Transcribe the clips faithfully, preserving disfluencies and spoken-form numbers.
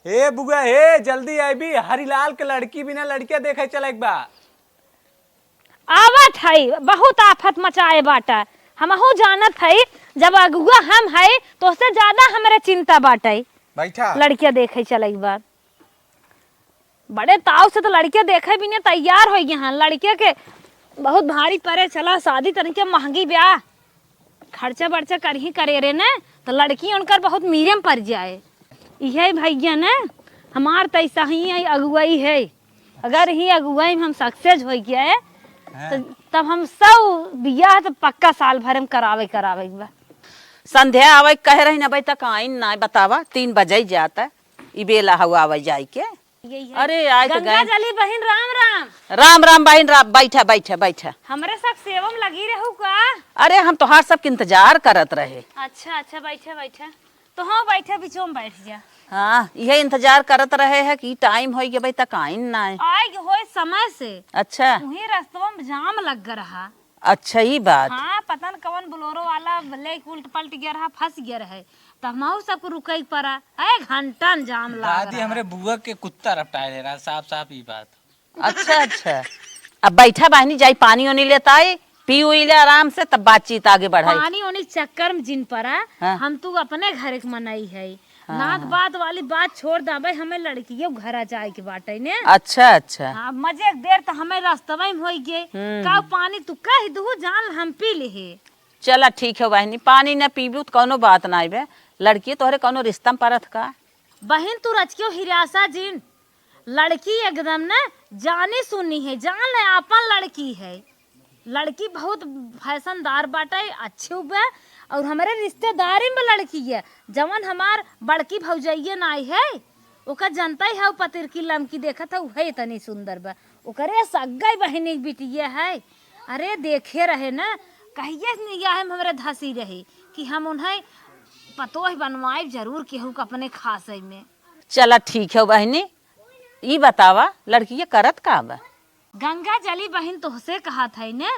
हे बुआ, हे जल्दी आइबी, हरिलाल के लड़की बिना लड़किया देखे चले के बा। आवत हई, बहुत आफत मचाए बाटा। हमहू जानत हई, जब अगुआ हम हई, तोसे ज्यादा हमरे चिंता बाटे। बैठा। लड़किया देखे चले के बा। बड़े ताव से तो लड़किया देखे बिने तैयार होइ गए हैं। लड़किया के बहुत भारी परे, चला शादी तनिके महंगी ब्याह, खर्चा बर्चा करही करे रे ने, तो लड़की उनकर बहुत मीरे में पड़ जाए। इहे भैया ने, हमार तो ऐसा ही है, अगुवाई है। अगर ही अगुवाई में हम सक्सेस हो गया है, तो हाँ। तब हम सब बियाह तो पक्का साल भर में करावे, करावे के बा। संध्या आवे के कहे रही ना, अबे तक आइन ना, बतावा, तीन बजे जाता, ई बेला हवा आवे जाए के। यही है। अरे, आए तो गंगा गए। जली बहिन, राम राम। राम राम बहिन, राम, बैठा, बैठा, बैठा। हमरे सब सेवा में लगी रहू का? अरे, हम तोहार सबके इंतजार करत रहे। अच्छा, अच्छा, बैठा, बैठा। तो हाँ, बैठा, बीचों में बैठ जा। हाँ, इहे इंतजार करत रहे है कि टाइम होइ गया, अबे तक आइन ना है। आए के होए समय से। अच्छा। वहीं रस्तवा में जाम लग रहा। अच्छा, ई बात। हाँ, पता न कवन बोलेरो वाला लेके उल्ट पलट गया रहा, फंस गया रहे, तो हमहू सबको रुके के पड़ा। ए, घंटन जाम लाग दादी, रहा। हमरे बुआ के कुत्ता रपटाए ले रहा, साफ साफ ई बात। अच्छा, अच्छा। अब बैठा बहिनी, जाई पानी ओनी लेता आई, पी उई ले आराम से, तब बातचीत आगे बढ़ाई। पानी ओनी चक्कर में जिन पड़ा, हाँ। हम तू अपने घर के मनई है। हाँ, नात हाँ। बात वाली बात छोड़ दे, भाई, हमें लड़कियों घरा जाए के बाटे ने। अच्छा, अच्छा। हाँ, मजे एक देर तो हमें रास्तवा में होई गए। हम्म। का पानी तू कह दू, जान हम पी ले हे। चला ठीक है बहिनी, पानी न पीबू तो कौनो बात ना बे। लड़की तोहरे कौनो रिश्ता में परत का? बहिन, तू रचकियो हिरासा जिन, लड़की एकदम न जानी सुनी है, जान ले आपन लड़की है। लड़की बहुत फैशनदार बाटे, अच्छी बा, और हमरे रिश्तेदारी में लड़की है, जवन हमार बड़की भौजाइये नाई है, ओकर जनता ही है, पतिर की लमकी देखत है, उहे इतनी सुंदर बा, ओकरे सग्गई बहिनी के बिटिया है। अरे देखे रहे न, कहिए से निगाह में हमरे धसी रही कि हम उन्हें पतोह बनवाइब जरूर केहू के अपने खासे में। चला ठीक है बहिनी, ई बतावा लड़किया करत का बा? गंगा जली बहिन तोहसे कहत है ने,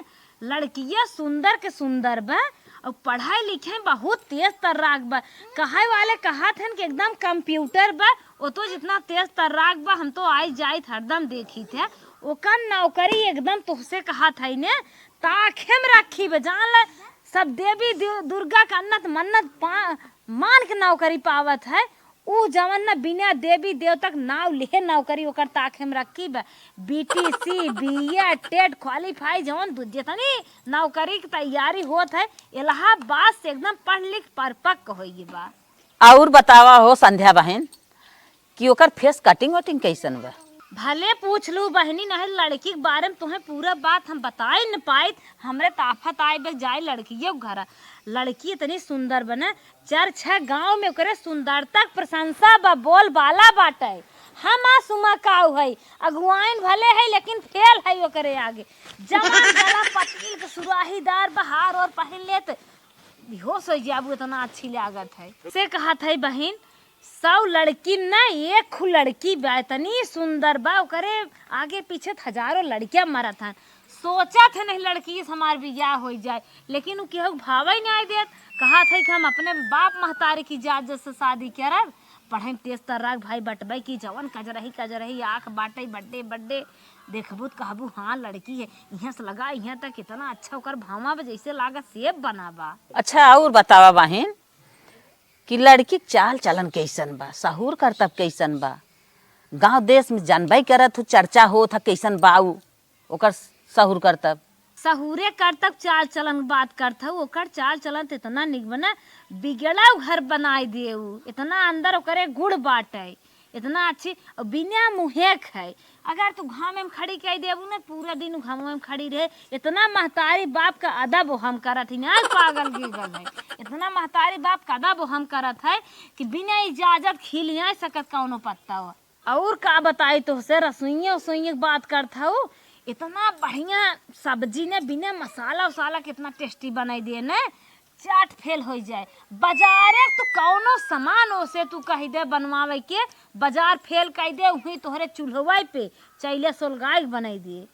लड़किया सुंदर के सुंदर बा और पढ़ाई लिखे बहुत तेज तर्राक बा। कहे वाले कहत हन कि एकदम कंप्यूटर बा, ओ तो जितना तेज तर्राक बा, हम तो आई जाइत हरदम देखी थे। ओकर नौकरी एकदम तोहसे कहत है ने, ताखे में रखी बा, जान ले। सब देवी दु-, दुर्गा का अन्नत मन्नत पा-, मान के नौकरी पावत है। ऊ जवन न बिना देवी देवता के नाव लिहे नौकरी ओकर ताखे में रखी बा। बीटीसी, बीएड, टेट क्वालिफाई, जवन दु-, जितनी नौकरी की तैयारी होत है, इलाहाबाद से एकदम पढ़ लिख परिपक्व होई बा। और बतावा हो संध्या बहन कि ओकर फेस कटिंग वटिंग कैसन बा? भले पूछ लू बहनी, नहीं लड़की के बारे में तुम्हें पूरा बात हम बताई न पाइत, हमरे ताफत आए बे जाए लड़कियों के घरा। लड़की इतनी सुंदर बने, चार छह गांव में ओकरे सुंदरता के प्रशंसा बा, बोल बाला बाटे। हम आ सुमा काऊ है, अगुआइन भले है लेकिन फेल है ओकरे आगे। जवान गला पतील के सुराहीदार बहार और पहिन लेत, बेहोश हो जाबू, इतना अच्छी लागत है। से कहत है बहिन, सौ लड़की न एक खु लड़की बा, इतनी सुंदर बा, ओकरे आगे पीछे त हजारों लड़कियां मरत हन। सोचत है नहीं लड़की से हमार बियाह हो जाए, लेकिन उ केहू के भावे नहीं देत। कहत है कि हम अपने बाप महतारी की इजाजत से शादी करब। पढ़े में तेज तर्राक भाई बटबे की जवन कजरही कजरही आँख बाटे बड्डे बड्डे, देखबू त कहबू हाँ लड़की है। इहाँ से लगा इहाँ तक इतना अच्छा ओकर भावा बा, जैसे लागत सेब बना बा। अच्छा और बतावा बहिन, कि लड़की के चाल चलन कैसन बा, सहूर करतब कैसन बा? गांव देश में जानबे करत हु, चर्चा होत ह कैसन बा उ, ओकर सहूर करतब। सहूरे करतब चाल चलन बात करत हु, ओकर चाल चलन त इतना निक बना, बिगड़ाऊ घर बनाई दे उ, इतना अंदर ओकरे गुण बाटे। इतना अच्छी, और बिना मुँहे क है। अगर तू घामे में खड़ी कइ देबू ना, पूरा दिन घामे में खड़ी रहे, इतना महतारी बाप का अदब हम करत ही ना, पागल गीगल है। इतना महतारी बाप का अदब हम करत है कि बिना इजाजत खिलिया सकत कौनो पत्ता हो। और का बताई तोहसे, रसोइया उसोइया के बात करत हऊ, इतना बढ़िया सब्जी ने बिना मसाला उसाला कितना टेस्टी बनाई दिए ने। चाट फेल होइ जाए। बाजारे तू कौनो सामान ओसे तू कहि दे बनवावे के, बाजार फेल कइ दे, उहीं तोहरे चूल्हवा पे चैले सोलगाय के बनाई दिए।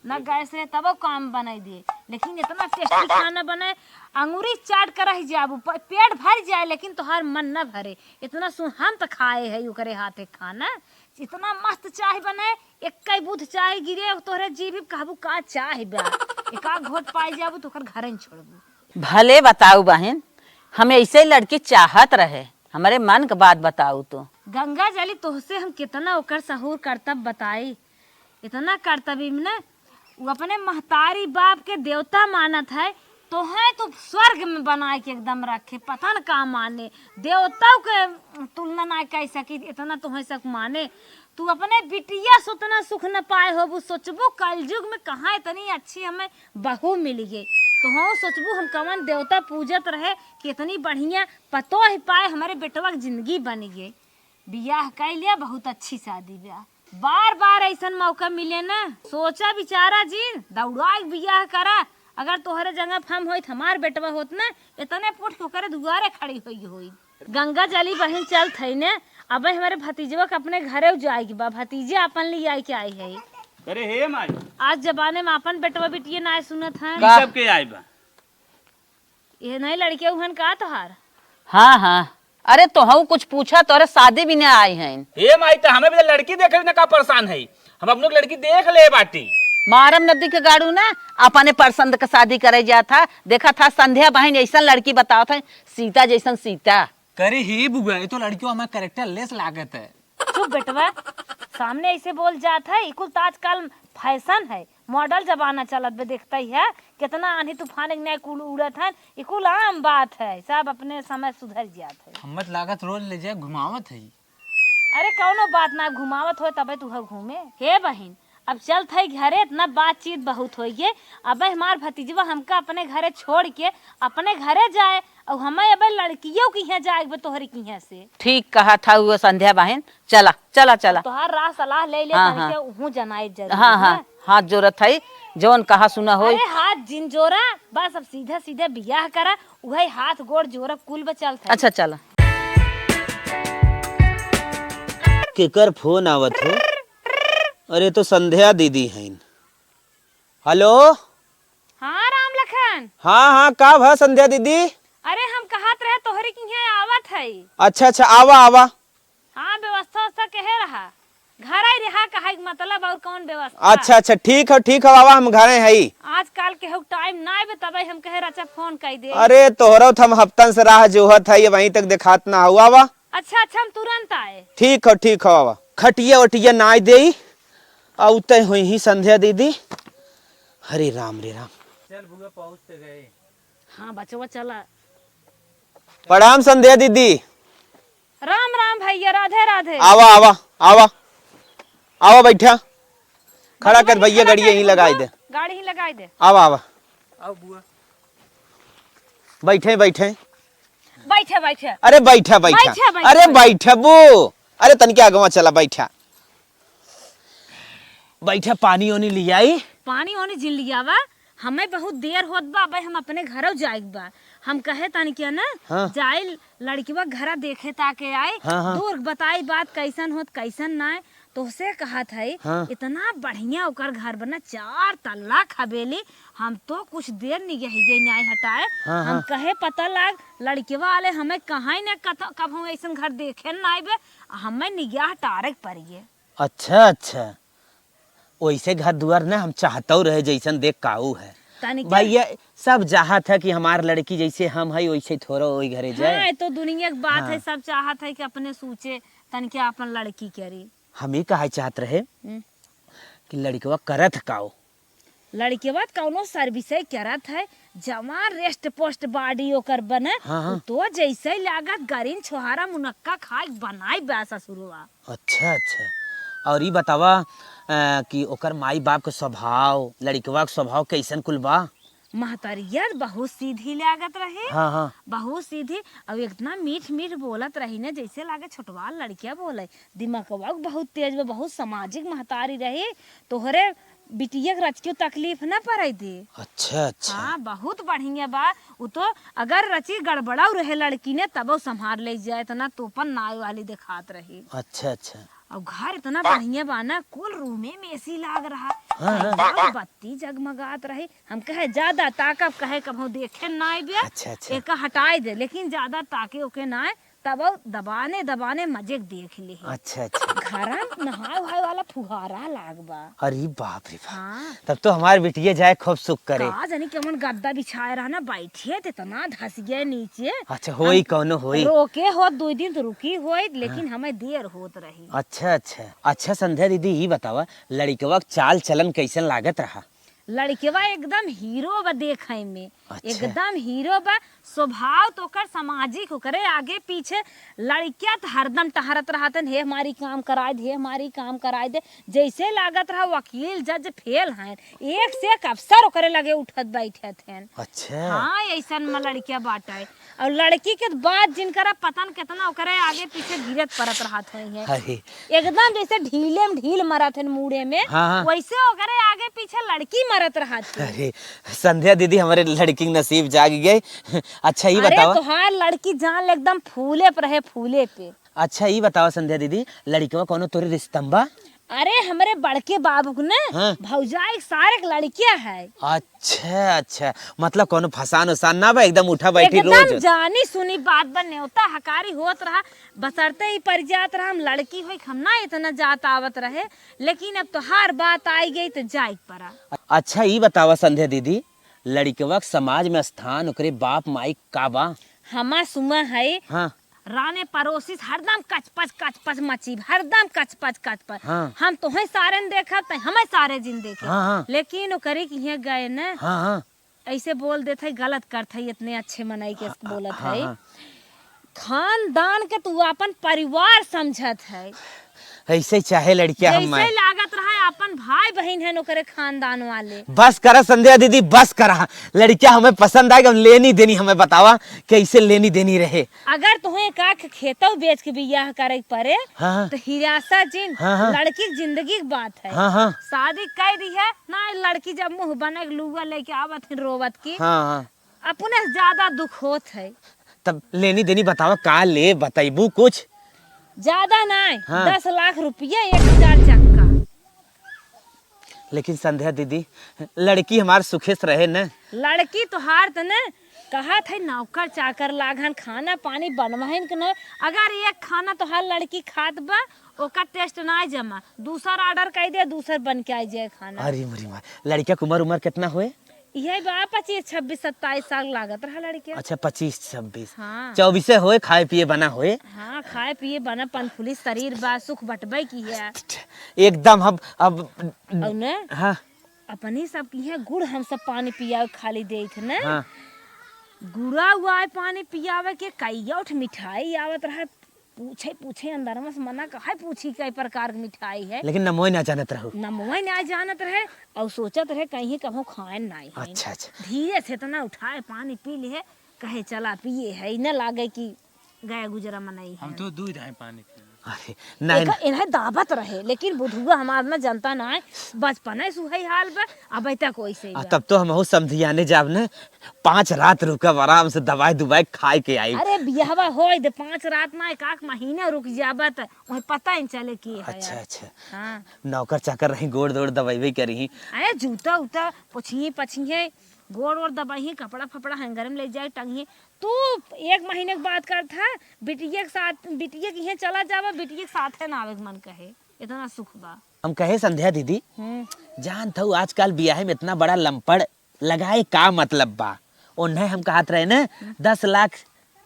ना गैस रहे तबो काम बनाई दिए। लेकिन इतना टेस्टी खाना बने, अंगुरी चाट कर रह जाबू, प-, पेट भर जाए, लेकिन तोहार मन न भरे। इतना सु-, हम तो खाए है ओकरे हाथे खाना, इतना मस्त चाय बने, एक कई बूथ चाय गिरे तोहरे जीभ पे, कहबू का चाय बा। एक आध घोट पाई जाबू तो ओकर घरे न छोड़बू। भले बताऊ बहिन, हम ऐसे लड़की चाहत रहे, हमरे मन के बात बताऊ तो। गंगा जली, तोहसे हम कितना ओकर सहूर करतब बताई, इतना करतब इमने, उ अपने महतारी बाप के देवता मानत है, तोहे तो स्वर्ग में बनाए के एकदम रखे, पता न का माने, देवताओं के तुलना ना कर सकी, इतना तोहे सब माने। तू अपने बिटिया से उतना सुख न पाए होबू, सोचबू कलयुग में कहाँ इतनी अच्छी हमें बहू मिल गई, तोहू सोचबू हम कवन देवता पूजत रहे कि इतनी बढ़िया पतोह पाए, हमारे बेटवा के जिंदगी बन गई। बियाह कर लिया, बहुत अच्छी शादी ब्याह, बार बार ऐसन मौका मिले ना, सोचा विचारा जी, दौड़ा के बियाह करा। अगर तोहरे जगह हम होइत, हमार बेटवा होत ना, इतने फुट के ओकरे दुआरे खड़ी होई होई। गंगा जली बहिन चलत है ने, अबे हमारे भतीजवा के अपने घरे जाए के बा, भतीजे अपन ले आए के आई है। अरे हे माई, आज जमाने में अपन बेटवा बिटिया ना सुनत है। ई का? सब के आए बा? ये नहीं लड़के उहन का तोहार? हाँ, हाँ। अरे तोहू कुछ पूछा, तोरे शादी भी ना आई हैं। हे माई, तो हमें भी तो लड़की देखे बिना का परेशान है, हम अपने लड़की देख ले बाटी। मारम नदी के गाड़ू ना, अपने पसंद के शादी करे जात है। देखा था संध्या बहिन ऐसन लड़की बतावत है, सीता जैसन सीता। करे हे बुआ, ये तो लड़कियों हमें character less लागत है। चुप बेटवा, सामने ऐसे बोल जात है, ई कुल तो आजकल fashion है, model जमाना चलत बे, देखता ही है कितना आंधी तूफान एक नए कुल उड़त है, ई कुल आम बात है, सब अपने समय सुधर जात है। हम मत लागत रोज ले जाए घुमावत है। अरे कौनो बात ना, घुमावत होए तबे तू है घूमे। हे बहिन, अब चलत है घरे, इतना बातचीत बहुत होइए, अबे हमार भतीजवा हमका अपने घरे छोड़ के अपने घरे जाए, और हमें अबे लड़कियों की यहाँ जाए बे तोहरे की यहाँ से। ठीक कहा था वो संध्या बहिन, चला, चला, चला। तोहार राह सलाह ले ले हाँ, तनिके हाँ। उहूँ जनाए जरूरी हाँ, हाँ, है। हाथ जोड़त है, जौन कहा सुना होई। अरे हाथ जिन जोड़ा, बस अब सीधा सीधा बियाह करा, उहे हाथ गोड़ जोड़ा कुल बचल था। अच्छा, चला। केकर फोन आवत हो? अरे, तो संध्या दीदी हईन। हेलो। हाँ, राम लखन। हाँ, हाँ, का भा संध्या दीदी? अरे, हम कहत रहे तोहरे किहाँ आवत हई। अच्छा, अच्छा, आवा, आवा। हाँ, व्यवस्था, व्यवस्था केहे रहा? घर ही रहा, कहे के मतलब और कौन व्यवस्था? अच्छा, अच्छा, ठीक हो, ठीक हो, आवा, हम घरे हई। आजकल केहू टाइम नाई बे, तबे हम कहे रचा फोन कई दे। अरे, तोहरो त हम हफ्तन से राह जोहत हई, वहीं तक देखात ना हो, आवा। अच्छा, अच्छा, हम तुरंत आए। ठीक हो, ठीक हो, आवा। खटिया वटिया नाई देई, आउते होई ही संध्या दीदी। हरे राम रे राम। चल बुआ, पहुँच तो गए। हाँ बचवा, चला। प्रणाम संध्या दीदी। राम राम भैया, राधे राधे। आवा, आवा, आवा। आवा बैठा। खड़ा कर भैया, खड़ा गाड़ी कर यहीं दे लगाई बुआ। दे। गाड़ी ही लगाई दे। आवा, आवा। आओ बुआ। बैठे, बैठे। बैठे, बैठे। अरे बैठा, बैठा। बैठे, बैठे, अरे बैठे। बैठा बू। अरे तनिके आगवा चला, बैठा। बैठा, पानी ओनी लियाई। पानी ओनी जिन लियावा, हमें बहुत देर होत बा, अबे हम अपने घरौ जाइक बा। हम कहे तनिके ना, हाँ। जाई लड़किवा घरा देखे ताके आई, हाँ, हाँ। दूर बताई बात कैसन होत, कैसन नाय। तोहसे कहत है, हाँ। इतना बढ़िया ओकर घर बना, चार तल्ला हवेली, हम तो कुछ देर निगहिए नाय हटाए। हाँ, हम हाँ। कहे पता लाग, लड़किवा वाले हमें कहाँ न कत-, कबहूँ ऐसन घर देखे नाय बे, हमें निगाह टारे के पड़िए। अच्छा, अच्छा। वैसे घर दुआर ना हम चाहतौ रहे जैसन देख काऊ है। तनिके भैया, सब चाहत है कि हमार लड़की जैसे हम है वैसे थोड़ा वही घरे जाए। हाँ, तो दुनिया के बात हाँ। है, सब चाहत है कि अपने सोचे तनिके अपन लड़की करी। हम ये कहे चाहत रहे हम्म। कि लड़कवा करत काऊ? लड़कवा त कौनो service करत है, जवान rest post body ओकर बने, हाँ, हाँ। उ तो जैसे लागत गरिन छोहारा मुनक्का खाए बनाई बा ससुरवा। अच्छा, अच्छा। और ई बतावा, अ, कि ओकर माई बाप के स्वभाव, लड़िकवा के स्वभाव कैसन कुल बा? महतरिया बहुत सीधी लागत रहे। हाँ, हाँ। बहुत सीधी। और इतना मीठ मीठ बोलत रही ने, जैसे लागे छोटवा लड़किया बोले। दिमागवा बहुत तेज बा, बहुत सामाजिक महतारी रही। तोहरे बिटिया के रचकियो तकलीफ ना पड़े दे। अच्छा, अच्छा। हाँ, बहुत बढ़िया बा। उ तो अगर रची गड़बड़ाऊ रहे लड़की ने, तबो संभार ले जाए, इतना तोपन नाय वाली देखात रही। अच्छा, अच्छा। और घर इतना बढ़िया बा ना, कुल रूमे में एसी लाग रहा। हाँ, हाँ। एकदम बत्ती जगमगात रही। हम कहे ज्यादा ताकब, कहे कबहू देखे ना आइबे। अच्छा, अच्छा। एका हटाए दे, लेकिन ज्यादा ताके ओके ना आए, तब वो दबाने दबाने मजे के देख ले। अच्छा, अच्छा। घरा में नहाए उहाए वाला फुहारा लाग बा। अरे बाप रे बाप। हाँ। तब तो हमार बिटिया जाए खूब सुख करे। का जानी कौन गद्दा बिछाए रहा ना, बैठे थे इतना धस गए नीचे। अच्छा, होई हम कौनो होई। रोके होत दो दिन तो रुकी होई, लेकिन हाँ। हमें देर होत रही। अच्छा, अच्छा। अच्छा संध्या दीदी, ई बतावा, लड़िकवा के चाल चलन कैसन लागत रहा? लड़िकवा एकदम हीरो बा देखे में। अच्छा। एकदम हीरो बा। स्वभाव तो ओकर सामाजिक, ओकरे आगे पीछे लड़किया तो हरदम टहरत रहतन, "हे हमारी काम कराए दे, हे हमारी काम कराए दे।" जैसे लागत रहा वकील जज फेल हैं, एक से एक अफसर ओकरे लगे उठत बैठत हैं। अच्छा। हाँ, ऐसन में लड़किया बाटे। और लड़की के बात जिनकरा पता न कितना ओकरे आगे पीछे गिरत परत रहत होई है। अरे। एकदम जैसे ढीले में ढील मरत है मूड़े में, हाँ, हाँ। वैसे ओकरे आगे पीछे लड़की मरत रहत है। अरे, संध्या दीदी, हमारे लड़की के नसीब जाग गए। अच्छा, ई अरे, बतावा। तोहार लड़की जान ले एकदम फूले पे रहे, फूले पे। अच्छा, ई बतावा संध्या दीदी, लड़िकवा कौनो तोरे रिश्ता में बा? अरे, हमरे बड़के बाबू के ना हाँ। भौजाई के सारे के लड़किया है। अच्छा, अच्छा, मतलब कौनो फसान उसान ना बा, एकदम उठा बैठी एकदम रोज। जानी सुनी बात बा, नेवता हकारी होत रहा, बसरते ही पड़ जात रहा, हम लड़की होई, हम ना इतना जात आवत रहे, लेकिन अब तोहार बात आई गई तो जाए के पड़ा। अच्छा, ई बतावा संध्या दीदी, लड़िकवा के समाज में स्थान ओकरे बाप माई का बा? हमा सुमा है, हाँ। राने पड़ोसी से हरदम कचपच, कचपच मची, हरदम कचपच, कचपच। हाँ। हम तोहे सारे न देखब, तै हमें सारे जिन देखे। हाँ, हाँ। लेकिन ओकरे किहे गए न, हाँ, हाँ। ऐसे बोल देत है, गलत करत है, इतने अच्छे मनई के हाँ, बोलत हाँ, है। हाँ। खानदान के तू अपन परिवार समझत है। ऐसे चाहे लड़किया हम जैसे लागत रहा अपन भाई बहिन है ओकरे खानदान वाले। बस करा संध्या दीदी, बस करा। लड़किया हमें पसंद आएगा, हम लेनी देनी हमें बतावा, कैसे लेनी देनी रहे। अगर तुहे का के खेतौ बेच के बियाह करे के पड़े, हाँ, हाँ। तो हिरासा जिन, हाँ, हाँ। लड़की के जिंदगी के बात है। हाँ, हाँ। शादी कर दी है ना, लड़की जब मुंह बने के लुआ लेके आवत है रोवत की, हाँ, हाँ। अपने से ज्यादा दुख होत है। तब लेनी देनी बतावा, का ले, बतैबू कुछ? ज्यादा नाय, हाँ। दस लाख रुपया एक चार चक्का। लेकिन संध्या दीदी, लड़की हमार सुखे से रहे न। लड़की तोहार त न कहत है नौकर चाकर लागन, खाना पानी बनवाइन के न। अगर एक खाना तोहार लड़की खात बा, ओकर taste ना जमा, दूसर order कइ दे, दूसर बन के आई जाए खाना। अरे मोरी माँ, लड़किया के उमर, उमर कितना होए? इहे बा पच्चीस, छब्बीस, सत्ताईस साल लागत रहा लड़के। अच्छा, पच्चीस, छब्बीस। हाँ। चउबीसे होए, खाए पिए बना होए। हाँ, खाए पिए बना, पनफुली शरीर बा, सुख बटबे की है। एकदम हम अब और न, हाँ। अपनी सब की है गुड़ हम सब पानी पियावे खाली देत है न। हाँ। गुड़ा हुआ है पानी पियावे के, कई उठ मिठाई आवत रहा, पूछे, पूछे, अंदरवा से मना कहे, पूछी कई प्रकार के मिठाई है। लेकिन नमोई ना जानत रहू। नमोई ना जानत रहे, और सोचत रहे, कहीं कहूँ खाए नाई है। अच्छा, अच्छा। धीरे से इतना उठाए, पानी पी ले, कहे, "चला, पिए है, न लागे कि गया गुजरा मनई हम है।" तो दूध है पानी पी। अरे, नहीं, एक, नहीं। इन्हें दावत रहे, लेकिन बुधुआ हमार न जनता ना है, बचपने सुहई हाल बा, अब तक वैसे ही आ, बा। तब तो हमहू समधियाने जाब न, पाँच रात रुकब, आराम से दवाई दुवाई खाए के आई। अरे बियाहवा होई दे, पाँच रात ना, एक आध महीना रुक जाबा त वही पता ही चले की है अच्छा, यार। अच्छा। हाँ। नौकर चाकर रही, गोड़ दौड़ दबाइबे करी। अरे जूता उता पोछिए पछिए, गोड़ ओड़ दबाइए, कपड़ा फपड़ा hanger में ले जाए टंगिए। तू एक महीने के बात करत है, बिटिया के साथ, बिटिया के यहाँ चला जाबा, बिटिया के साथे ना आवे के मन कहे, इतना सुख बा। हम कहे संध्या दीदी, हम्म। जानत हऊ आजकल बियाहे में इतना बड़ा लंपड़ लगाए का मतलब बा? ओन्हे हम कहत रहे न, दस लाख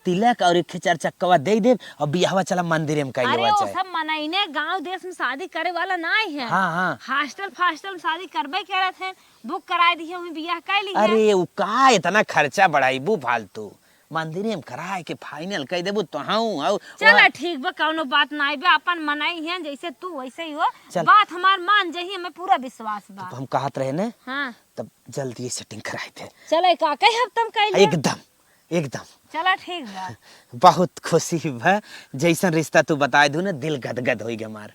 तिलक और एक चार चक्कवा दे देब और बियाहवा चला मंदिरे में कई अरे, लेवा वो चाहे। सब मनइने गांव देश में शादी करे वाला नाई है। हाँ, हाँ। Hostel फास्टल में शादी करबे करत हैं, book कराए दिए, वहीं बियाह कर ली है। अरे, उ का इतना खर्चा बढ़ाईबू फालतू? मंदिरे में कराए के final कई देबू तो हूँ, हऊ, चला, वहाँ ठीक बा, कौनो बात नाई बा, अपन मनई हैं, जैसे तू वैसे ही हो। चल। बात हमार मान जही, हमें पूरा विश्वास बा। तब हम कहत रहे न, हाँ। तब जल्दी setting कराए थे। चला, एक आके हफ्ता में कई ले। एकदम। एकदम। चला, ठीक बा। बहुत खुशी बा, जैसन रिश्ता तू बताए दू न, दिल गदगद होई गए हमार।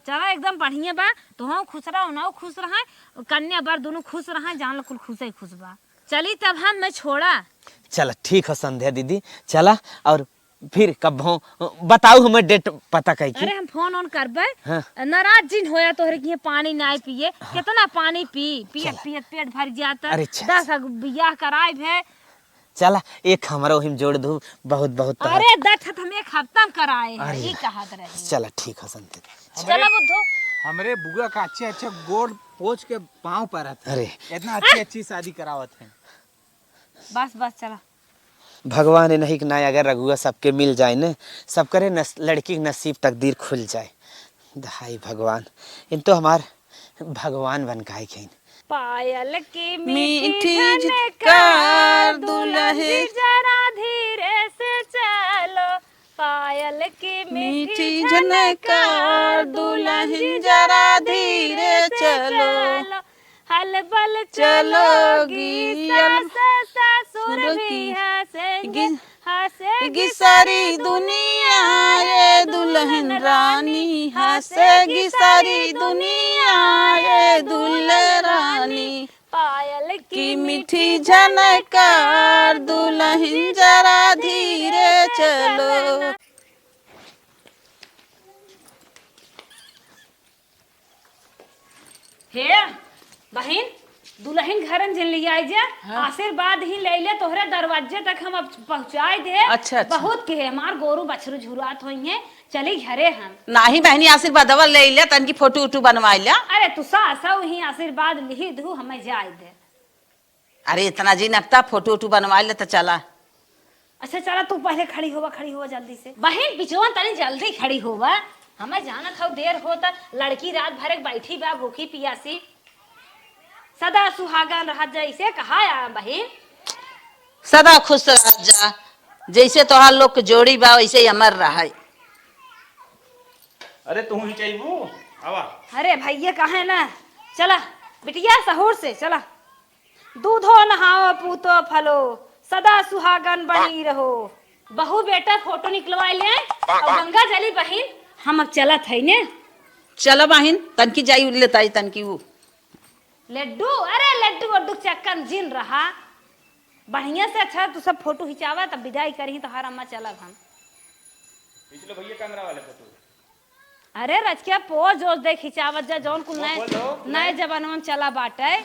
चला, एकदम बढ़िया बा। तोहू खुश रहा, उनहू खुश रहा, कन्या बर दुनू खुश रहा, जान लो कुल खुशे खुश बा। चली तब हम, मैं छोड़ा। चला, ठीक है संध्या दीदी, चला। और फिर कब हो बताऊ हमें डेट पता कई के। अरे, हम फोन ऑन करबे। हाँ। नाराज जिन होया तोहरे किहे पानी नाय पिए। हाँ। कितना पानी पी, पियत चला। पियत पेट भर जाता। अरे, अच्छा, दस अच्छा। अग बियाह कराए भे। चला, एक हमरा ओहिम जोड़ दू, बहुत बहुत तोहर। अरे, दस हम एक हफ्ता में कराए हैं, अरे, ई कहत रहे। चला, ठीक है संध्या। चला बुद्धू। हमरे बुआ का अच्छे अच्छे गोड़ पोछ के पाँव परत है। अरे। इतना अच्छी अच्छी शादी करावत है। बस, बस, चला। भगवान इन्हीं के नाय अगर रघुआ सबके मिल जाए न, सबकरे नस-, लड़की के नसीब तकदीर खुल जाए। हाय भगवान, इन तो हमार भगवान बन के आए खेन। पायल की मीठी मीठी झनकार, झनकार, दुल्हन दुल्हन जी जरा धीरे से चलो। पायल की मीठी मीठी झनकार, झनकार, दुल्हन दुल्हन जी जरा जरा धीरे धीरे से चलो। चलो। हलबल चलोगी चलोगी, अल-, सास ससुर भी रुकी। हँसेंगे, गी-, हँसेगी गी सारी सारी दुनिया, दुनिया, ये ये दुल्हन दुल्हन रानी, रानी, हँसेगी हँसेगी सारी सारी दुनिया, दुनिया, ये ये दुल्हन दुल्हन रानी। रानी। पायल की की मीठी मीठी झनकार, झनकार, दुल्हन दुल्हन जरा जरा धीरे धीरे चलो। चलो। हे बहिन, दुलहिन घरन जिन लियाई जे, हाँ। आशीर्वाद ही ले ले, तोहरे दरवाजे तक हम अब पहुँचाई दे। अच्छा, अच्छा। बहुत के हमार गोरू बछरू झुरात होई हैं, चली घरे हम। नाही बहिनी, आशीर्वादवा ले ले, तनकी फोटो उटू बनवाई ले। अरे तू सासौ ही आशीर्वाद लिही दू, हमें जाए दे। अरे, इतना जी नकता, फोटो उटू बनवा ले त चला। अच्छा, चला, तू पहले खड़ी होवा, खड़ी होवा जल्दी से। बहिन, बिचवन तनी जल्दी खड़ी होवा। हमें जानत हौ, देर होता, लड़की रात भर एक बैठी बा, भूखी पियासी। सदा सुहागन रहत जा, इसे कहा आ, बहिन? सदा खुश रहत जा, जैसे तोहार लोग के जोड़ी बा, वैसे ही अमर रहे। अरे, तू ही चाहिए, आवा। अरे भैया, कहे ना, चला, बिटिया, सहूर से, चला। दूधो नहाओ, पूतो फलो, सदा सुहागन बनी रहो। बहू बेटा फोटो निकलवाए ले, और गंगा जली बहिन, हम अब चलत है ने। चला बहिन, तनकी जाई लेताई तनकी ऊ। लड्डू, अरे लड्डू वड्डू चक्कर जिन रहा। बढ़िया से अच्छा तू सब फोटो खिंचावा, तब विदाई करी तोहार अम्मा चलब हम। खींच लो भैया कैमरा वाले फोटो। अरे रचकिया, पोज ओज दे खिंचावत जा, जौन कुल वो नए, बोलो, नए नहीं। जमाना में चला बाटे।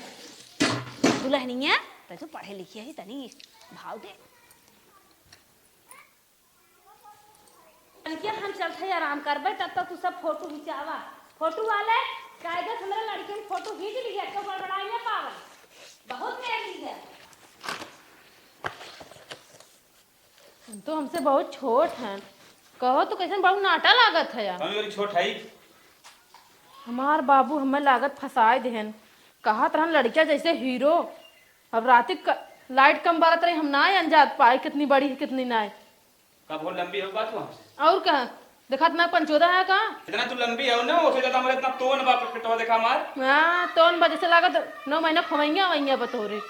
दुल्हनिया, त जो पढ़े लिखे ही तनी भाव दे। रचकिया, हम चलत है आराम करबे, तब तक तू सब फोटो खिंचावा। फोटो वाले, कायदे से हमरे लड़कियन के फोटो खींच लिया, तो गड़बड़ाई ना पावे। बहुत देर लिया। हम तो हमसे बहुत छोट हन। कहो तो कैसन बड़ू नाटा लागत है यार। हम लोग छोट हई। हमार बाबू हमें लागत फंसाए देहन। कहत रहन लड़किया जैसे हीरो। अब राती क-, लाइट कम बरत रही, हम ना अनजात पाए कितनी बड़ी है, कितनी ना है। कब हो लंबी हो बात वहाँ से? और का? देखत ना पंचोदा है का? इतना तू लंबी हो ना, उसे ज्यादा हमारे इतना तोन बा, पेटवा देखा मार। हाँ, तोन बा, जैसे लागत नौ महीना खवैया वैया बतोरे।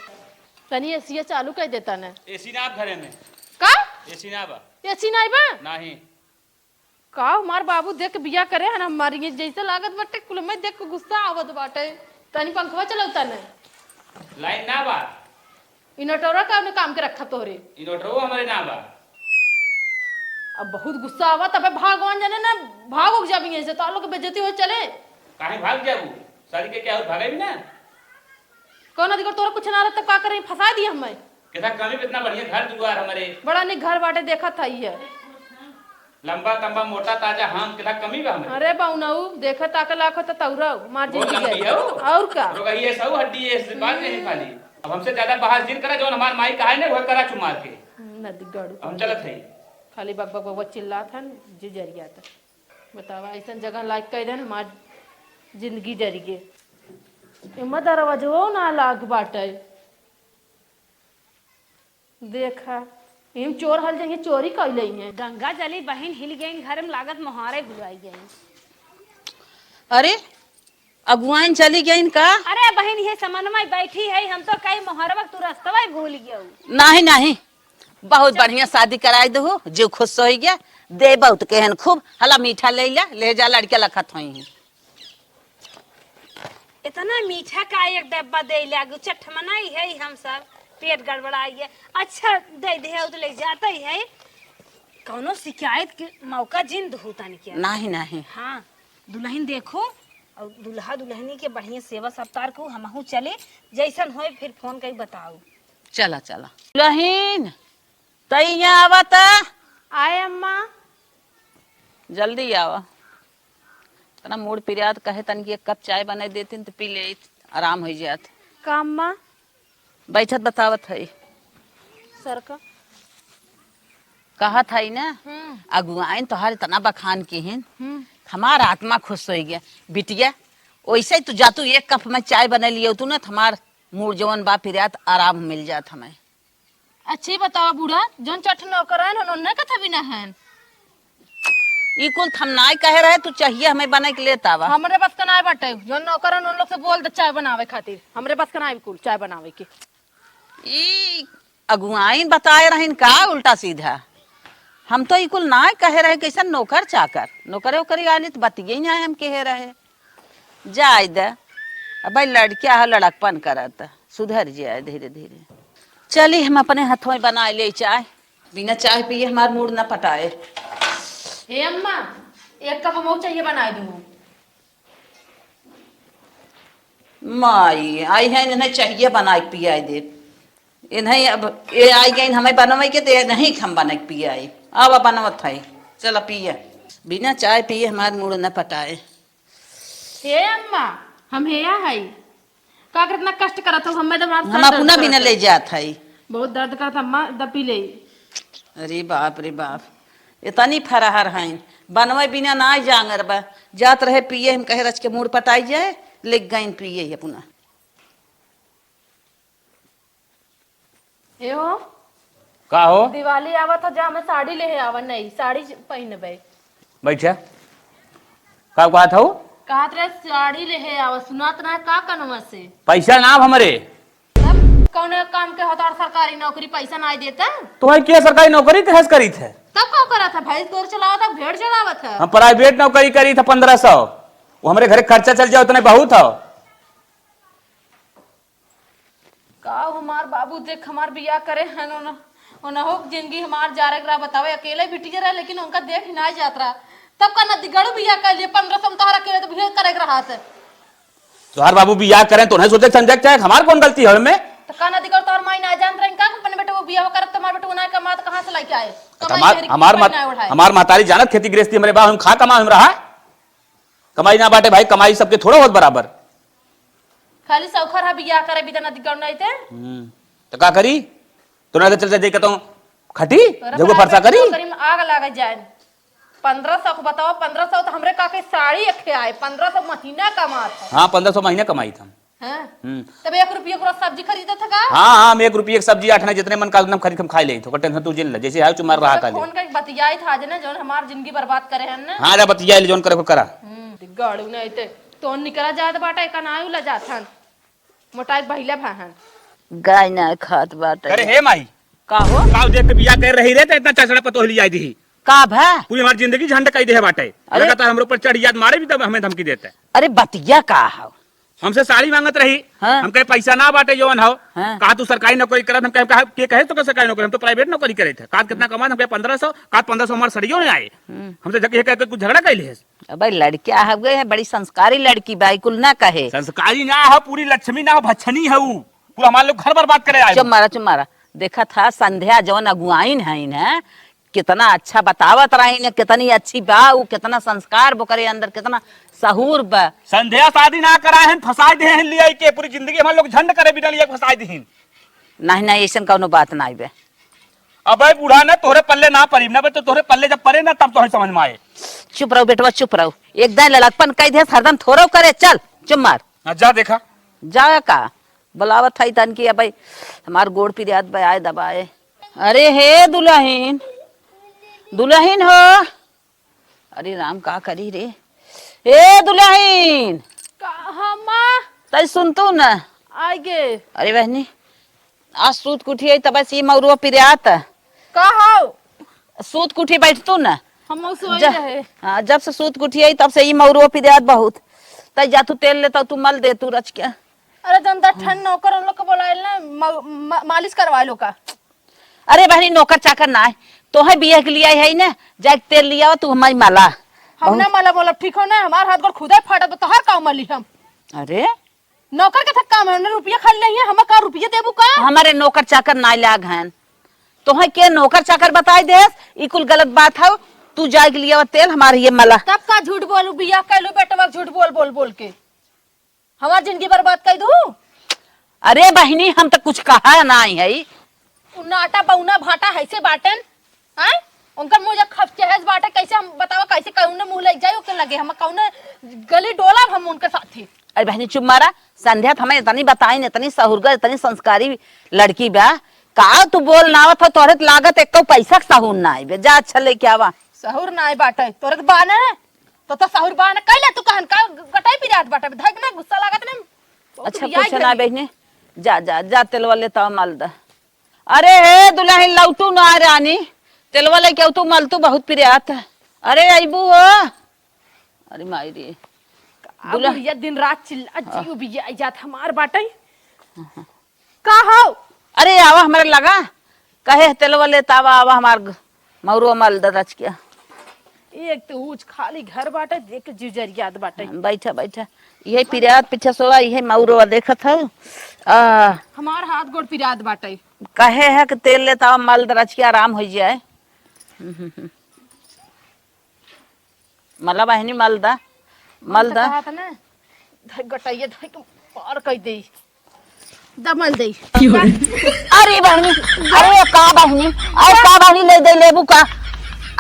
तनी एसिया चालू कर देता ना। एसी ना आप घरे में? का? एसी ना बा। एसी ना बा? नाही। का हमार बाबू देख के बिया करे है ना हमारी, ये जैसे लागत बाटे कुल में देख के गुस्सा आवत बाटे। तनी पंखवा चलौता ना। लाइन ना बा। इन्वर्टरवा का अपने काम के रखा तोहरे। इन्वर्टरवा हमारे ना बा। अब बहुत गुस्सा आवा, तबे भगवान जाने ना, भाग उग जाबी ऐसे, तो लोग के बेइज्जती हो चले। काहे भाग जाबू? शादी के क्या हो, भागे भी ना? कौन अधिकार तोरा कुछ ना रहता, का करें, फंसा दिया हमें। कितना कमी पे इतना बढ़िया घर दुआर हमारे। बड़ा निक घर बाटे, देखत है ये। लंबा तंबा मोटा ताजा हम, कितना कमी बा हमारे। अरे बउनऊ, देखत आके लाखो तो तौरऊ, मार बहुत जिंदगी लंबी है। है वो। और का? रोगही है, सौ हड्डी है, इस बात नहीं हम्म। खाली। अब हमसे ज्यादा बहस जिन करा, जौन हमार माई कहा है ना, वह करा चुमार के। नदी गड़ू। हम चलत है। खाली बक बक बक बक चिल्लात हन, जे जरिया त। बतावा, ऐसन जगह लाइक कह देन, हमार जिंदगी जरिए। एमा दरवाजो ना लाग बाटे। देखा, इम चोर हल जाइए, चोरी कइले हैं। गंगा जली बहिन हिल गइन, घर में लागत मोहारे भुलाई गइन। अरे, अगुआइन चली गइन का? अरे बहिन, ये समनमा बैठी है, हम तो कई मोहरवा तू रस्तवा भूल गयो। नाही, नाही, बहुत बढ़िया शादी कराई दहु, जो खुश हो गया, दे बहुत केहन खूब, हला मीठा ले ला, ले जा, लड़के लखत होई हैं। इतना मीठा का एक डब्बा दे लागू, चटमना ही है हम सब, पेट गड़बड़ाई है। अच्छा, दे दे, उ तो ले जाता ही है, कौनो शिकायत के मौका जिन दहू तनी के। नहीं, नहीं। हाँ, दुलहिन देखो, और दुलहा दुलहनी के बढ़िया सेवा सत्कार को, हमहू चले, जैसन होए फिर फोन कई बताऊ। चला, चला। दुलहिन, तई यहाँ आवा त। आए अम्मा। जल्दी आवा। इतना मूड़ पिरात, कहे तनी कि एक कप चाय बनाई देती न त पी ले, आराम हो जात। का अम्मा? बैठत बतावत है। सर का? कहत है ना, हम्म। अगुआइन तोहार इतना बखान किहिन, हम्म। हमार आत्मा खुश हो गया। बिटिया, वैसे ही तू जा, तू एक कप में चाय बना लियो तू ना, त हमार मूड़ जवन बा पिरात, आराम मिल जात हमें। अच्छी बतावा बूढ़ा, जौन चठ नौकर हन, उन्होंने कथा भी ना हन। ई कुल थम नाय कहे रहे, तू चाहिए हमें बना के लेत आवा। हमरे बस का नाय बाटे, जौन नौकर हन, उन लोग से बोल दे चाय बनावे खातिर। हमरे बस का नाय कुल चाय बनावे के। ई अगुआइन बताए रहन का उल्टा सीधा? हम तो ई कुल नाय कहे रहे, कैसन नौकर चाकर, नौकरे ओकरे आली त बतिये ही नाय हम कहे रहे। जाए दे, अब भाई लड़किया है, लड़कपन करत, सुधर जाए धीरे धीरे। चली, हम अपने हथों बनाए ले चाय, बिना चाय पिए हमार मूड़ न पटाए। हे अम्मा, एक कप हमहू चाहिए बनाए दू। माई आई है, इन्हें चाहिए बनाए पियाए दे। इन्हें अब ये आई गई हमें बनवे के, तो ये नहीं हम बना के पियाए। अब बनवत है, चला पिया। बिना चाय पिए हमार मूड़ न पटाए। हे अम्मा, हम हेया हई। का कर इतना कष्ट करत हो? हमें तो हमार हम सर दर्द अपना करत बिना है। ले जात हई। बहुत दर्द करत अम्मा, द पी ले। अरे बाप रे बाप, इतनी फरहर हईन, बनवे बिना ना जांगर बा। जात रहे पिए, हम कहे रच के मूड़ पटाई जाए, ले गईन पिए अपना। ए हो। का हो? दिवाली आवत ह, जा हमें साड़ी लेहे आवा, नई साड़ी पहिनबे। बैठा। का कहत हऊ? कहत रहे साड़ी लेहे आवा, सुनात ना का कनवा से? पैसा ना हमरे। तब कौने काम के होता और सरकारी नौकरी पैसा ना देता? तुम्हारी क्या सरकारी नौकरी कहे से करी थे? तब का करत है भाई? तोर चलावत है, भेड़ चलावत है। हम प्राइवेट नौकरी करी थे पन्द्रह सौ, वो हमरे घरे खर्चा चल जाओ उतने बहुत हो। का हमार बाबू देख हमार बियाह करे हन, उन-, उनहु के जिंदगी हमार जारे के रहा, बतावे, अकेले बिटिया रहे, लेकिन उनका देख ही नाई जात रहा। तब का नदीगढ़ बियाह कर लिए, पन्द्रह सौ में तोहरा अकेले तो बियाह करे के रहा से। तोहार बाबू बियाह करें तो उन्हें सोचे समझे के चाहे, हमार कौन गलती है में? तो का नदीगढ़ तोहर माई ना जानत रही का, अपने बेटे वो बियाह करत, तुम्हार बेटे वो ना कमात, कहाँ से लेके आए? तो कमाई हमार, मेहरी हमार कोई मत-, ना उठाए। हमार महतारी जानत खेती गृहस्थी हमरे बा, हम खा कमा हम रहा। कमाई ना बाटे भाई, कमाई सबके थोड़ा होत बराबर। खाली सौखर हा बियाह करे बिदा नदी गौर नहीं ते। हम्म, तो का करी? तो ना चलते देख के तो खटी, तोरा जगो बराबर फरसा करी। नौकरी में आग लागे जाए। पन्द्रह सौ को बताओ, पन्द्रह सौ तो हमरे का के साड़ी एक ठे आए, पन्द्रह सौ महीना कमात है। हाँ, पन्द्रह सौ महीना कमाई था। हाँ? हम्म। तब एक रुपये को सब्जी खरीदत है का? हाँ, हाँ, हम एक रुपये की सब्जी आठ ना जितने मन काल हम खरीद के हम खाई ले, तो टेंशन तू जिन ले, जैसे हाउ चुमार रहा तो काले। फोन करके बतियाई था आज ना, जौन हमार जिंदगी बर्बाद करे हैं ना। हाँ, जा बतियाई ले, जौन करे को करा। हम्म, गाड़ू नहीं ते, तो निकला जात बाटा, एका ना उला जात हन। मोटाई भइला भा हन। गाय ना खात बाटा। अरे हे माई। का हो? का देख के बियाह कर रही रे, तो इतना चचड़ा पतोह लियाई दी। का भा? पूरी हमार जिंदगी झंड कई दे बाटे। अरे। लगातार हमरे ऊपर चढ़ जात, मारे भी तब हमें धमकी देते। अरे बतिया का हो? हमसे साड़ी मांगत रही। हाँ। हम कहे पैसा ना बाटे जवन हो। हाँ। कहा तू सरकारी नौकरी करत, हम कहे, कहा, के कहे तो सरकारी नौकरी, हम तो प्राइवेट नौकरी करे थे। कहा कितना कमात, हम कहे पन्द्रह सौ, कहा पन्द्रह सौ हमार सड़ियो नहीं आए। हम्म। हमसे जग-, ये कह के कुछ झगड़ा कैले है। अबे लड़किया हवे है, बड़ी संस्कारी लड़की बा, कुल ना कहे। संस्कारी ना हो, पूरी लक्ष्मी ना हो, भच्छनी है ऊ। पूरा हमार लोग घर बर्बाद करे आए। चुप मारा, चुप मारा। देखा था संध्या जवन अगुआइन है ना, कितना अच्छा बतावत रही ने, कितनी अच्छी बा, उ कितना संस्कार बा ओकरे अंदर, कितना सहूर बा। संध्या शादी ना कराए हन, फंसाए दे हन लिया के, पूरी जिंदगी हमार लोग झंड करे बिना लिया के फंसाए दे हन। नहीं, नहीं, ऐसन कौनो बात नहीं बे। अबे बूढ़ा ना तोहरे पल्ले ना परी, ना बे तो तोहरे पल्ले जब परे ना तब तोहरे समझ में आए। चुप रहो बेटवा, चुप रहो। एक दाई लड़कपन कह दे, हरदम थोरो करे, चल, चुप मार। हाँ, जा देखा। जा का? बुलावत है तन की, अबे हमार गोड़ पिरात बे, आए दबाए। अरे हे दुलहिन, दुलहिन हो। अरे राम, का करी रे? ए दुलहिन! का, हाँ, माँ। तई सुनतू न? आइगे। अरे बहनी, आज सूत के उठी आई, तब से ई मौरुआ पिरात। का हो? सूत के उठी बैठतू न? हम सोए ज-, रहे। हाँ, जब से सूत के उठी आई, तब से ई मौरुआ पिरात बहुत। तै जा तू तेल लेता, तू मल दे तू रच के। अरे जनता ठन नौकर उन लोग को बोलाइल ना, म-, म-, मालिश करवाइल ओका। अरे बहनी, नौकर चाकर ना है, तोहे बियाह के लिए आई है ना, जाके तेल लियावा, तू हमारी मला। हम ना मला बोलब, ठीक हो ना, हमार हाथ गोड़ खुदे फाटत बा, तोहार का मली हम। अरे नौकर के थक काम है, उन्हें रुपया खाली नहीं है, हम का रुपया देबू का? हमारे नौकर चाकर ना लाग हैं, तोहे के नौकर चाकर बताई देस, ई कुल गलत बात है। तू जाए के लिए तेल हमारे ये मला। तब का झूठ बोलू, बियाह कैलू बेटवा झूठ बोल बोल बोल के हमार जिंदगी बर्बाद कर दू। अरे बहिनी, हम तो कुछ कहा नाई है। उ नाटा बौना भाटा हैसे बाटन, आय? उनकर मुंह जब खप चहेस बाटे, कैसे हम बतावा, कैसे कौने मुंह लग जाए ओके लगे, हम कौने गली डोला हम उनके साथे। अरे बहनी चुप मारा, संध्या तो हमें इतनी बताइन, इतनी सहुरगर, इतनी संस्कारी लड़की बा। का तू बोल ना आवत हो, तोहरे तो लागत एको पैसा के सहूर ना आइबे। जा अच्छा लेके आवा। सहूर ना आए बाटे, तोरे तो बाने है, तो तो सहूर बाने कैले तू कहन का गटाई पिरात बाटे, धक ना गुस्सा लागत ना। बहुत अच्छा, रियाई कुछ ना गली। बहनी, जा, जा, जा, तेलवा लेता मल द। अरे हे दुल्हन लौटू ना रानी, तेलवा लेके तू मल तू बहुत पिरात। अरे अइबू हो, अरे माई रे। का दुल्हन बुढ़िया दिन रात चिल्ला जियो बिया जात हमार बाटे। का हो? अरे आवा हमारे लगा, कहे तेलवा लेता आवा, आवा हमार ग-, मौरो मल द रच के। एक तो ऊंच खाली घर बाटे, देख के जीव जरियात बाटे। हाँ, बैठा, बैठा। यही पिरात पीछे सोवा, यही मौरो देखत हौ। आ, हमार हाथ गोड़ पिरात बाटे। कहे है कि तेल लेता आवा, मल द रच के आराम हो जाए। मला बहिनी, मल दा, मल दा। कहा था ना, धई गटैया धई के पार कर दे। दमल दे। अरे बहिनी, अरे का बहिनी, अरे का बहिनी, ले दे लेबू का?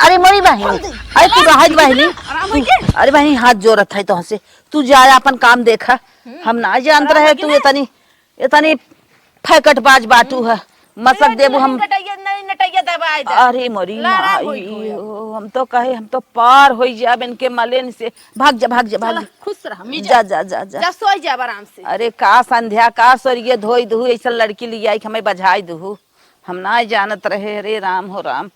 अरे मोरी बहिनी, अरे तू रहत बहिनी, आराम हो गया? अरे बहिनी, हाथ जोड़त है तोहसे, तू जा अपन काम देखा। हम ना जानत रहे तू इतनी इतनी फैकटबाज बाटू है, मसक देबू हम। नटैया, नहीं नटैया दबाई दे। अरे मोरी लड़ा माई, होई होई। ओ, हम तो कहे, हम तो पार होई जाब इनके मलेन से। भाग जा, भाग जा, भाग चला, जा। खुश रह, मी जा, जा। जा, जा, जा, जा। जा, सोई जाब आराम से। अरे का संध्या, का सोरिये धोई धोई, ऐसा लड़की लियाई के हमें बझाई दुहू। हम ना जानत रहे, अरे राम हो राम।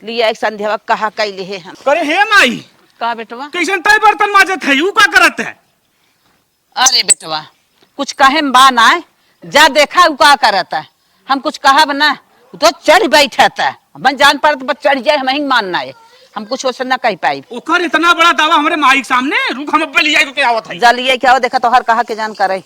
लिया एक संध्या कहा कैले है हम। अरे हे माई, का बेटवा? कैसन तय बर्तन माजत है, ऊ का करत है? अरे बेटवा, कुछ कहे में बा ना, जा देखा उ का करत है। हम कुछ कहब ना, उ तो चढ़ बैठत है। अपन जान पड़त पर चढ़ जाए, हम ही मानना है, हम कुछ ओसे ना कह पाई। ओकर इतना बड़ा दावा हमरे माई के सामने, रुक हम अब्बे लिया के आवत है। जा लिया के आओ, देखा तोहर कहा के जान करे।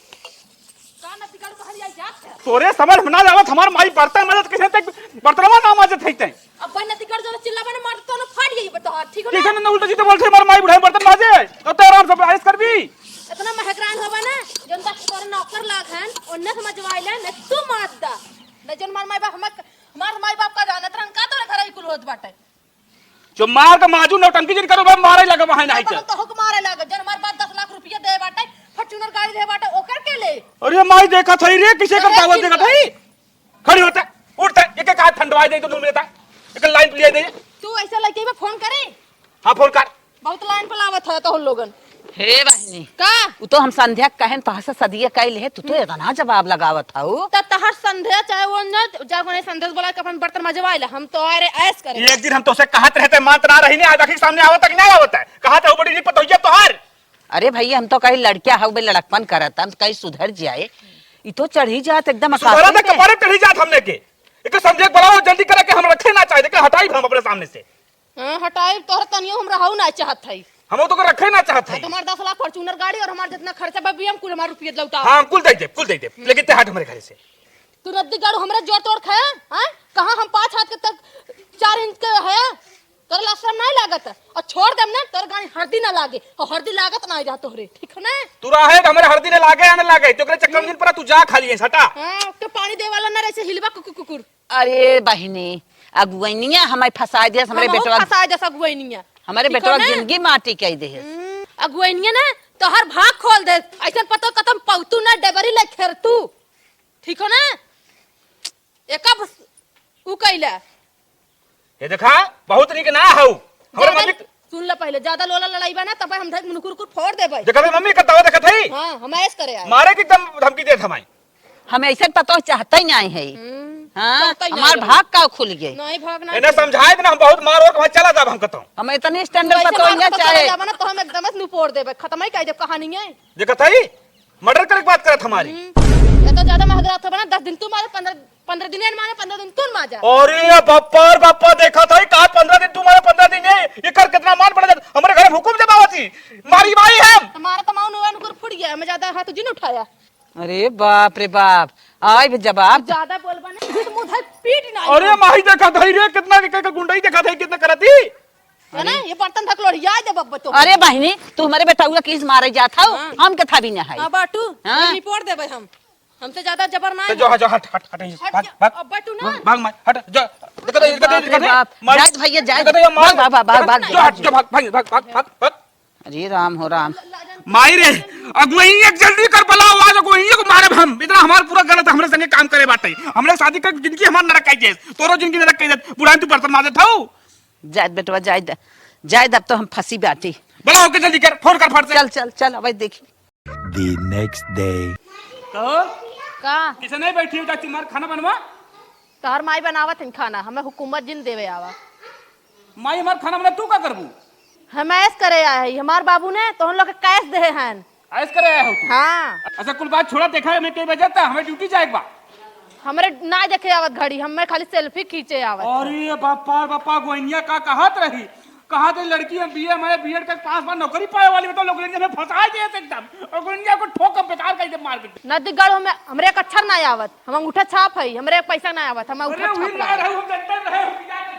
तोरे समझ में ना आवत, हमार माई बर्तन माजत, कैसे तक बर्तनवा ना माजत है तै। अब भाई नतीगढ़ जो चिल्ला बने मार तो ना फाट गई बता, ठीक हो ना? कैसे ना उल्टा सीधा बोलते, हमार माई बुढ़ाई बर्तन माजे, अब तो आराम से ऐश करबी। इतना महकरान होबा ना, जौन तक तोरे नौकर लाग हन, ओन्ने समझवाइले, न तू मार दा। न जौन मार माई बाप, हमार, हमार माई बाप का जानत रहन, का तोरे घर ही कुल होत बाटे? जो मार के माजू नौटंकी जिन करो, भाई मारे लगे वहां नहीं तो। तो हुक मारे लगे, जन हमार बाप दस लाख रुपया दे बाटे, Fortuner गाड़ी दे बाटे, ओकर के ले? अरे माई देखत है रे, किसे कर अरे दावत देखत है? खड़ी होता, उठता, एक एक हाथ ठंडवाई दे तो मुंह में था, एक लाइन पे ले दे। तू ऐसा लड़के पे फोन करे? हाँ, फोन कर। बहुत लाइन पे लावत है तो हम लोगन। हे बहिनी, का? उ तो हम संध्या के कहेन, तोहर से सदिया कइले है, तू तो इतना जवाब लगावत हऊ। त तहर संध्या चाहे वो न, जा कोने संध्या से बोला के अपन बर्तन मजवाइला, हम तो अरे ऐश करे। एक दिन हम तोसे कहत रहते, मानत ना रही, आज आखिर सामने आवत है कि ना आवत है? कहत है, वो बड़ी नहीं पतोहिया तोहार। अरे भैया, हम तो कहीं लड़किया हऊ बे, लड़कपन करत, हम तो कहीं सुधर जाए। ई तो चढ़ी जात एकदम सुधरा आकाश दे, में। कपारे चढ़ी जात हमने के। एक संध्या के बुलाओ, जल्दी करे के हम रखे ना चाहे, देखे हटाई हम अपने सामने से। हाँ, हटाई, तोहर तनियो हम रहू ना चाहत हई। हम तो रखे ना चाहत हाँ, हई। तो हमार दस लाख Fortuner गाड़ी और हमार जितना खर्चा बा, भी हम कुल हमार रुपये लौटाओ। हाँ, हम कुल दे दे, कुल दे दे। लेकिन ते हट हमारे घर से। तू रद्दी गाड़ू हमरे जोड़ तोड़ खाए, हाँ? कहाँ हम पाँच हाथ के तक चार इंच के है? तोर लाज शरम नहीं लागत? और छोड़ देम ना, तोर गाड़ी हरदी ना लागे। और हरदी लागत ना जा तोहरे, ठीक है ना? तू रहे तो हमारे हरदी ना लागे या ना लागे, तो ओकरे चक्कर में जिन पड़ा, तू जा खाली है, हटा। हाँ, तो पानी दे वाला ना रहे से हिलबा कुकुर कुकुर। अरे बहिनी, अगुवैनिया हमें फंसाए दिया, हमरे हमहू बेटवा, फंसाए दिया अगुवैनिया। हमरे ठीक बेटवा है ना? जिंदगी माटी कई दे है। हम्म, अगुवैनिया ना तोहर भाग खोल दे। ऐसन पतो कतम पौतू ना डेबरी ले खेर तू। ठीक हो ना? एका बस उ कैला। ये देखा, बहुत निक ना हऊ। हमरे ज्यादा मम्मी सुन ले पहले, ज्यादा लोला लड़ाई बा ना, तब हम धक मुनकुर कुर फोड़ देबै। देखा बे मम्मी का दवा देखत है। हाँ, हम ऐस करे आए। मारे की एकदम धमकी देत हमाई। हम ऐसे पतो चाहते ही नहीं है। हम्म। हाँ, चलता ही हमार नहीं भाग का खुल गए। नहीं, भाग ना। इन्हें समझाए देना, हम बहुत मार और वहाँ चला जाब हम कतौ। हम इतनी standard वैसे पतोहिया मार के तो चाहे। चला जाबा ना, तो हम एकदम से निपोर देबे, खत्म ही कर देब कहानी है। देखत हई, murder करे के बात करत हमारी। हम्म, ये तो ज्यादा महगरात हो बना, दस दिन तू मारे, पन्द्रह, पन्द्रह दिन ये मारे, पन्द्रह दिन तू मार जा। अरे बप्पा रे बप्पा, देखत हई का पन्द्रह दिन तू मारे, पन्द्रह दिन ये, ये कर कितना मान पड़ जात। हमरे घर में हुकुम जमावत ही, मारी माई हम। हमारा तो माउन वाउन कुल फूट गया, हमें ज्यादा हाथ जिन उठाया। अरे बाप रे बाप, आइब जवाब। ज्यादा बोलबा ना, तो मुंह धर पीट ना। अरे माई देखत हई रे, कितना के, के गुंडई देखत हई, कितना करती। है ना, ये बर्तन धक लोढ़िया देब अब तो। अरे बहिनी, तू हमरे बेटउआ किस मारे जात हऊ? हाँ। हम के थाबी न हई। हाँ, बाटू, हाँ। रिपोर्ट देबे हम। हमसे ज्यादा जबर ना तो है। जो, जो, हट, हट, हट, हट, भाग, जा, भाग, अब बाटू ना। भाग, भाग, मार, हट, जा, देखो तो, बाप रे बाप। मार, जाए तो भैया, जाए। देखो तो, ये मार, भाग, भाग, भाग, भाग, जो, हट, जो, भाग, भाग, भाग, भाग, भाग। अरे राम हो राम। माई रे, अगुवाई एक जल्दी कर, बुलाओ आज अगुवाई को मारब हम। इतना हमार पूरा गलत, हमरे संगे काम करे बाटे। हमरे शादी कर जिंदगी हमार नरक कइ देस, तोरो जिंदगी नरक कइ देस। बुढ़ान तू बर्तन माजत हऊ। जाए बेटवा, जाए दे, जाए दे, अब तो हम फंसी बाटी। बुलाओ के जल्दी कर, फोन कर फट से। चल, चल, चल, अब देखी। The next day। कहो, का? किसे नहीं बैठी हो, जाती मार खाना बनवा। तोहर माई बनावत हन खाना, हमें हुकूमत जिन देवे आवा। माई हमार खाना बना, तू का करबू? हम ऐश करे आए हई, हमार बाबू ने तोहन लोग के कैश देहे हन। ऐश करे आए हो तू? हाँ। अच्छा, कुल बात छोड़ा, देखा हमें कई बजे था, हमें ड्यूटी जाए के बा। हमरे ना देखे आवत घड़ी, हमें खाली सेल्फी खींचे आवत। अरे बापा, बापा, गोइनिया का कहत रही? कहत रही लड़की हम बीए, हमारे बीएड का पास बा, नौकरी पाए वाली, बताओ, लोग हमें फंसा दिए थे एकदम। और गोइनिया को ठोक के बेकार कर दे मार के। नदीगढ़ में हमरे एक अक्षर ना आवत, हम अंगूठा छाप हई, हमरे एक पैसा ना आवत, हम अंगूठा अरे छाप वही ला लगा। रहे, हम जनते रहे, हम बिना के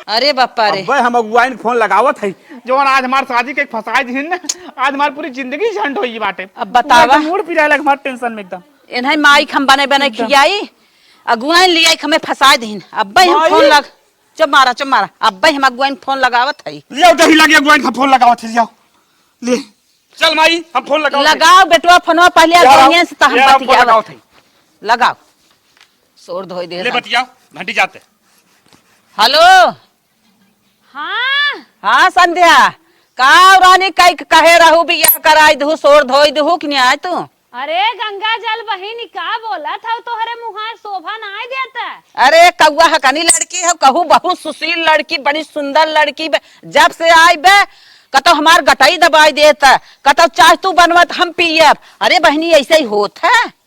अरे बापा रे। अब्बे हम अगुआइन फोन लगावत हई, जवन आज हमार शादी के फंसाए दिहिन ना, आज हमार पूरी जिंदगी झंड होई बाटे। अब बतावा। पूरा मूड पिराए लग हमार टेंशन में एकदम। इन्हें माई हम बने बने एकदम। खियाई, अगुआइन लियाई हमें फंसाए दिहिन। अब्बे हम माई। फोन लग, चुप मारा, चुप मारा। अब्बे हम अगुआइन फोन लगावत हई। लियाओ, दही लगे अगुआइन का फोन लगावत हई, लियाओ। ले। चल माई, हम फोन लगावत हई। लगाओ बेटवा फोनवा पहले यार, अगुआइन से तहन यार, फोन बतियावत। लगावत हई। लगाओ। सोर धोई दे ले हम। बतियाओ, घंटी जाते। हेलो। हाँ। हाँ संध्या, का रानी कई कहे रहू बियाह कराई दहू, सोर धोई दहू कि नहीं आए तू? अरे गंगा जल बहिनी, का बोलत हऊ? तोहरे मुहार शोभा नाय देता। अरे कौआ हकनी लड़की हऊ, कहू बहुत सुशील लड़की, बड़ी सुंदर लड़की बे। जब से आई बे, कतौ हमार गटई दबाई देता, कतौ चाह तू बनवत हम पियब। अरे बहिनी, ऐसे ही होत है।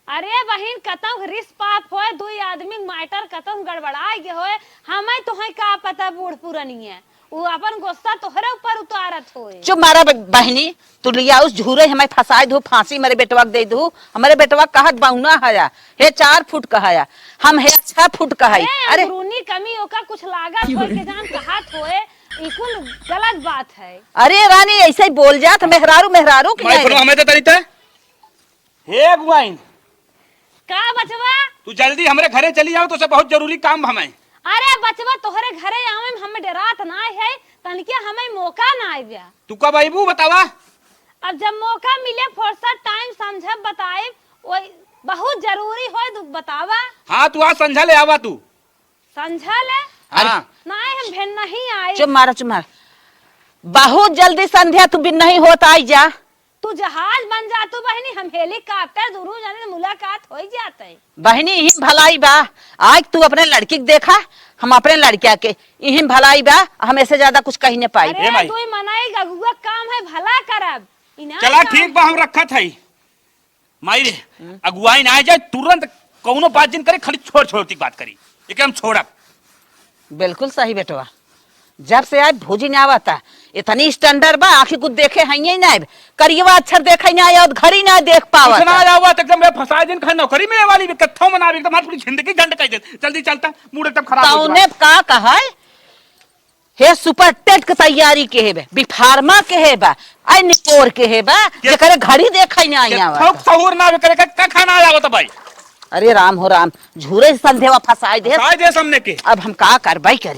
अरे बहिन, कतौ रिस पाप होए, दुई आदमी के matter कतौ गड़बड़ाए गे होए, हमें तोहें का पता बूढ़ पुरनिया। उ अपन गुस्सा तोहरे ऊपर उतारत होए। चुप मारा ब-, बहिनी, तू लिया उस झूरे हमें फंसाए दू, फांसी मेरे बेटवा के दे दू। हमारे बेटवा कहत बउना हया, हे चार फुट का हया, हम हे छह फुट का हई। अरे, अरे अंदरूनी कमी ओका कुछ लागत होए के जान कहत होए, ई कुल गलत बात है। अरे रानी, ऐसे ही बोल जात, मेहरारू, मेहरारू की माई नहीं। फोन हमें दे तनी ते। हे अगुआइन। का बचवा? तू जल्दी हमरे घरे चली आओ, तोसे बहुत जरूरी काम बा हमें। अरे बचवा, तोहरे घरे आवे में हमें डरात ना है, तनिके हमें मौका ना आइब्या। तू कब अइबू बतावा? अब जब मौका मिले, फुर्सत time समझब बताइब, वही बहुत जरूरी होए तो बतावा। हाँ, तू आज संझा ले आवा तू। संझा ले? हाँ। नाहीं, हम भेन नहीं आई। चुप मारा, चुप मारा। बहुत जल्दी संध्या तू बिन नहीं होत आई जा। तू जहाज बन जा तू बहिनी, हम helicopter, दुनू जने मुलाकात होई जात है। बहिनी, इही भलाई बा। आज तू अपने लड़की के देखा, हम अपने लड़किया के। इही भलाई बा, हम ऐसे ज्यादा कुछ कही न पाई। अरे, ए माई। तू ही मनाई गगुआ काम है, भला करब। ई ना चला, काम। ठीक बा, हम रखत हई। माई रे, हम्म। अगुआई ना आ जाए, तुरंत कौनो बात जिन करे, खाली छोड़, छोड़ की बात करी, एके हम छोड़ब। बिल्कुल सही बेटवा, जब से आए भौजी ना आवता, इतनी standard बा, आँखी कुछ देखे हैं ही ना, करियवा अक्षर देखे ना आया और घड़ी ना देख पावत। कुछ ना आया हुआ तो एकदम मैं फंसा जिन, खाली नौकरी मिले वाली भी कत्थों में ना, एकदम हमारी पूरी जिंदगी झंड कर दे। जल्दी चलता, मूड एकदम खराब हो तौने चुका। का कहा है? हे super tet के तैयारी के हे बे, B pharma के हे बा, आई निपोर के हे बा, के जेकरे घड़ी देखाई ना आई के आवत। थोक सहूर ना करे का, का खाना आवत भाई? अरे राम हो राम, झूरे से संदेवा फंसाई दे। फंसाई दे सामने के। अब हम का करवाई करी?